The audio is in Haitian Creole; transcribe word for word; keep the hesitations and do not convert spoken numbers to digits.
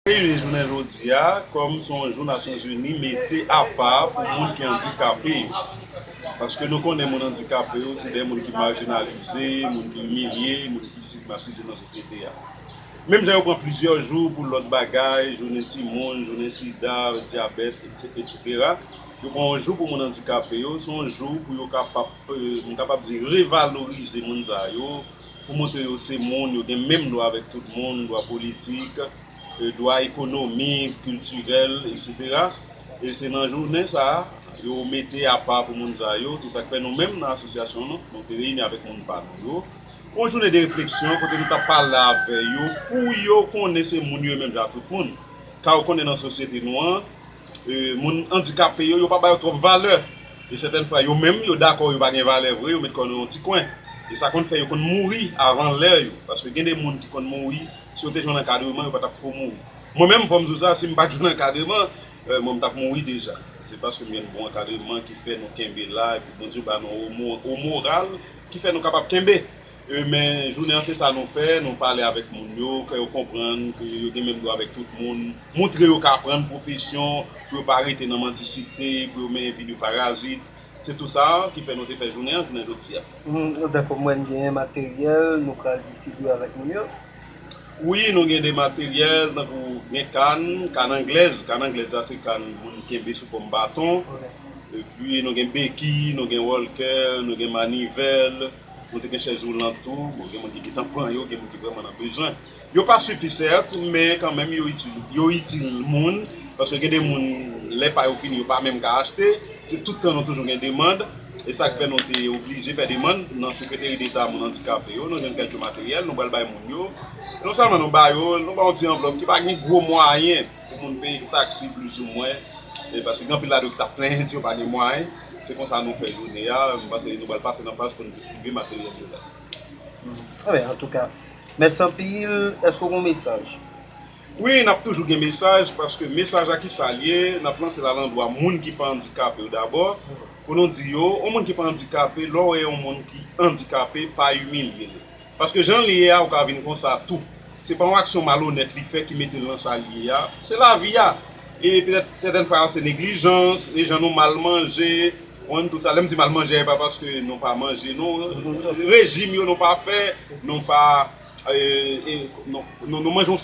Premye jounen jodi a, kòm se yon jou Nasyonzini mete apa pou moun ki andikape yo. Paske nou konnen moun andikape yo, se de moun ki majinalize, moun ki imilye, moun ki estigmatize nan sosyete a. Menm jan yo pran plizyè jou pou lòt bagay, jounen timoun, jounen sida, dyabèt, etsetera. Yo pran yon jou pou moun andikape yo, se yon jou pou yo kapab, eh, m kapab di, revalorize moun sa yo, pou montre yo se moun, yo gen menm dwa avèk tout moun, dwa politik, eh, dwa ekonomik, kiltirèl, etsetera. E se nan jounen sa a, yo mete apa pou moun sa yo. Se sa k fè nou menm nan asosyasyon nou, nou te reyini avèk moun pa nou yo. Yon jounen de refleksyon kote nou t ap pale avè yo pou yo konnen se moun yo menm jan ak tout moun. Ka yo konnen nan sosyete nou an, eh, moun andikape yo, yo pa ba yo twòp valè. E sètèn fwa, yo menm, yo dakò yo pa gen valè vre, yo met kò nan yon ti kwen. E sa konn fè yo konn mouri avan lè yo. Paske gen de moun ki konn mouri, si yo te jwenn ankadreman, yo pa t ap ko mouri. Mwen menm, fò m di w sa, si m pa t jwenn ankadreman, eh, mwen m t ap mouri deja. Se paske m jwenn bon ankadreman ki fè nou kenbe la, epi Bondye ba nou yon mo-, yon moral ki fè nou kapab kenbe. Eh, men jounen an, se sa nou fè, nou pale avèk moun yo, fè yo konprann ke yo gen menm dwa avèk tout moun, montre yo ka aprann pwofesyon, pou yo pa rete nan mandisite, pou yo mennen vi de parazit. Se tou sa ki fè nou te fè jounen an, jounen jodi a. Hmm, dakò, mwen gen materyèl, nou pral distribye avèk moun yo. Wi, nou gen de materyèl, tankou gen kann, kann anglèz. Kann anglèz la, se kann moun kenbe sou fòm baton. Ok. Epi, nou gen beki, nou gen wòlkè, nou gen manivèl, nou te gen chèz woulant tou. Bon, gen moun ki gentan pran yo, gen moun ki vrèman nan bezwen. Yo pa sifi, sèt, men kanmenm, yo itil, yo itil moun, paske gen de moun, lè pa yo fini, yo pa menm ka achte. Se tout tan nou toujou gen demann. E sa k fè nou te oblije fè demann nan Sekreteri Deta Moun Andikape yo. Nou jwenn kèlke materyèl, nou pral bay moun yo. Non sèlman nou ba yo, nou ba yon ti anvlòp ki pa gen gwo mwayen pou moun peye taksi plizoumwen. E paske gen anpil ladan yo ki t ap plenyen, di yo pa gen mwayen. Se konsa nou fè jounen an. M panse nou pral pase nan faz pou nou distribye materyèl yo la. Anben, antouka, mèsi anpil. Èske w gen yon mesaj? Wi, n ap toujou gen mesaj, paske mesaj la ki sa l ye, n ap lanse l alandwa moun ki pa andikape yo dabò, pou nou di yo, yon moun ki pa andikape, lè w wè yon moun ki andikape, pa imilye l. Paske jan l ye a, ou ka vin konsa tou. Se pa yon aksyon malonèt li fè ki mete l nan sa l ye a. Se lavi a. E petèt, sètèn fwa, se neglijans, e jan nou mal manje, ou konn tou sa. Lè m di mal manje, e pa paske nou pa manje, non. Rejim yo nou pa fè, nou pa, e, e, nou, nou, nou manje yon